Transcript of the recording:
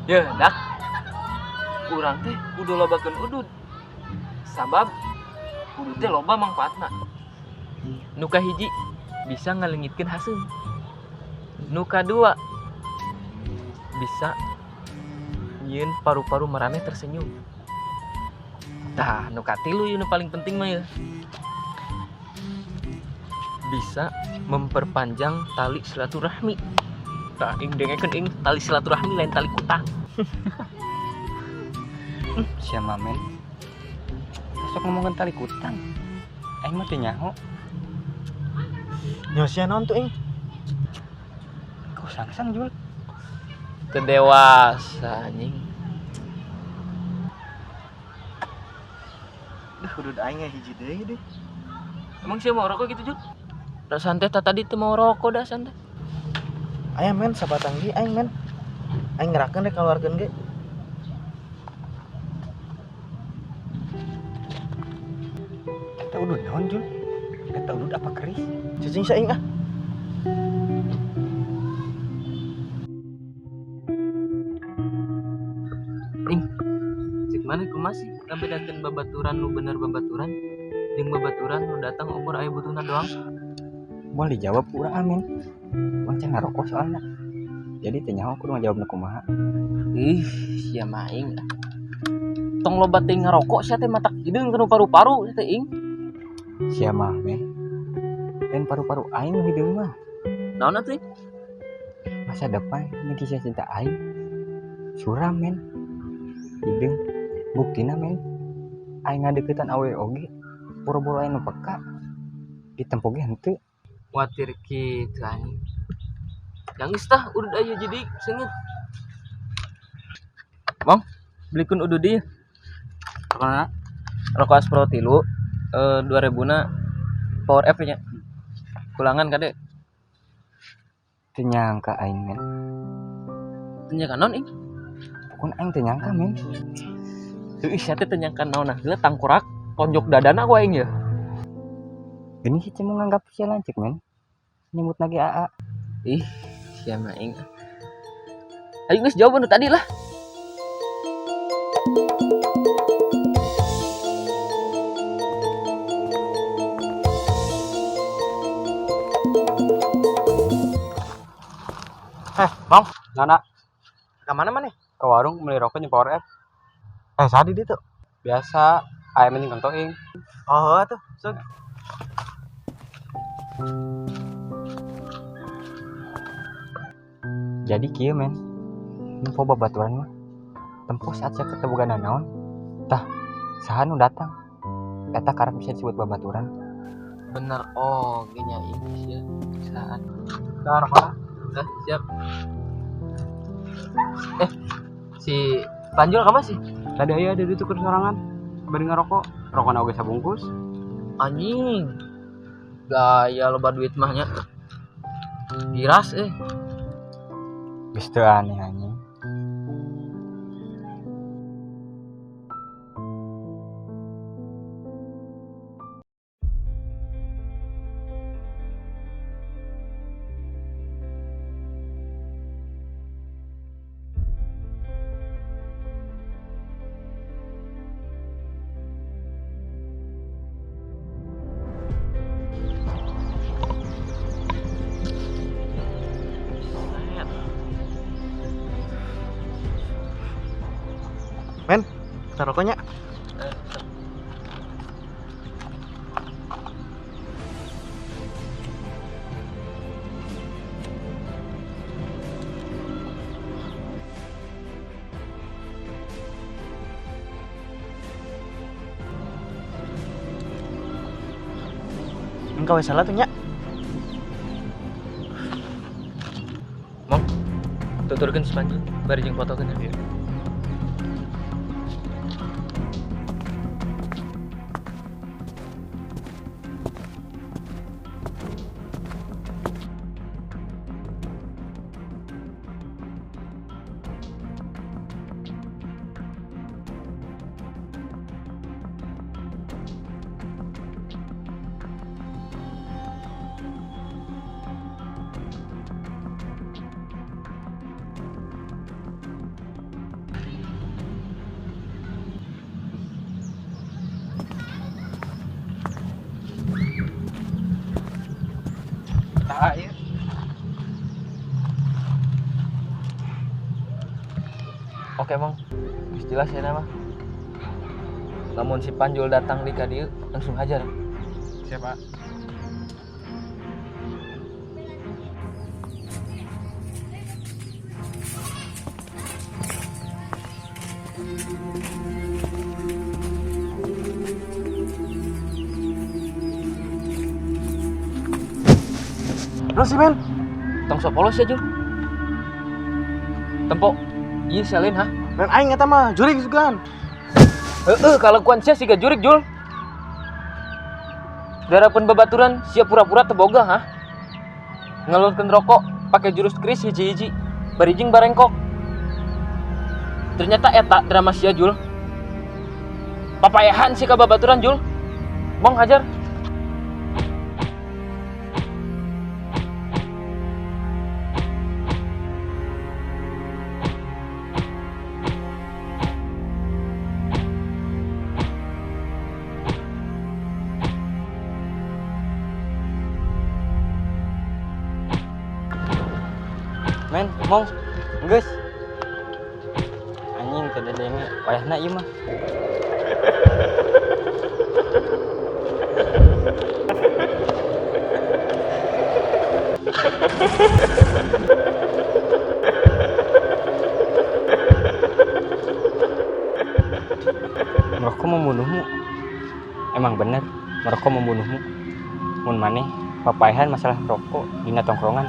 Ya, dak. Urang teh kudu lobakeun udud. Sabab udud teh loba mangfaatna. Nu kahiji bisa ngaleungitkeun haseum. Nu kadua bisa nyieun paru-paru maraneh tersenyum. Tah, nu katilu ieu nu paling penting mah ya. Bisa memperpanjang tali silaturahmi. Tah, ing dengekeun ing tali silaturahmi lain tali kutang. Siapa men? Sok ngomongin tali kutang. Aing mah teu nyaho. Nyaho sia naon tuh ing? Kau sangsang Jul. Teu dewasa anjing. Duh, udud aing hiji deui deh. Emang sia mau rokok gitu Jul? Da santai tah tadi teu mau rokok dah santai. Aya men sabatang deui aing men. Aing ngerakeun rek kaluarkeun ge. Eta udud naon Jul? Eta udud apa keris? Cicing sia aing ah. Ing, cek mana kumaha sih ngabedakeun babaturan nu bener babaturan jeung babaturan nu datang ukur aya butuhna doang? Moal dijawab ku urang amin. Urang can ngarokok soalna. Jadi teu nyaho kudu ngajawabna kumaha. Ih, sia mah aing. Tong loba teuing ngarokok sia teh matak hideung kana paru-paru sia teh ing. Sia mah men. Lain paru-paru aing nu hideung mah. Naon atuh? Masa depan jeung kisah cinta aing suram men. Hideung buktina men. Aing ngadeukeutan awewe oge boro-boro aing nu peka. Ditempo ge henteu. Kuatir kitu anjing. Nangis tah udud aya jadi seungit. Bang, belikeun udud ieu. Rokona? Rokok Aspro 3, 2000-na Power F nya. Kulangan kade. Teu nyangka aing men. Teu nyangka naon ing? Pokona aing teu nyangka men. Heuh, sia teh teu nyangka naon nah. Heula tangkurak tonjok dadana ku aing ye. Gini sih cuma nganggap sia lanceuk men. Nyebut lagi AA. Ih, sia mah aing. Ayo geus jawab nu tadi lah. Bang, Nana. Ke mana maneh? Ke warung beli rokok jeung Power F. Sadi ditu. Biasa, aya mending kangto ing. Oh, atuh, sok. Jadi kieu men. Nempo babaturan mah. Tempo saat sia ketemu gana naon? Tah, saha nu datang? Eta karep bisa disebut babaturan. Bener, oh, gini ini sia. Saat. Tah, rokok. Hah, siap. Si Panjul kamu sih? Tadi aya ada di tuker sorangan. Bari ngarokok, rokona oge sabungkus. Anjing. Gaya loba duit mah nya. Giras eh. Geus teu aneh anjing. Men, kita rokoknya. Engkau salah tuh nya. Mong, tuturkeun sepanjang bari jeung fotokeun ya. Jelas ya nama. Lamun si Panjul datang di ka dieu langsung hajar. Siapa? Terus sih men. Tong sok polos ya, Jul. Tempo. Ieu salin ha. Men aing eta mah jurig sugan. Heeh, kalakuan sia siga jurig, Jul. Darapun babaturan sia pura-pura teboga ha. Ngelunkeun rokok pakai jurus keris hiji-hiji, bari jeung barengkok. Ternyata eta drama sia, Jul. Papayahan sih ka babaturan, Jul. Bong hajar. Men, mong, geus. Anjing teu dadenge, wayahna ieu mah. Merokok membunuhmu. Emang bener, merokok membunuhmu. Mun maneh papaehan masalah rokok dina tongkrongan.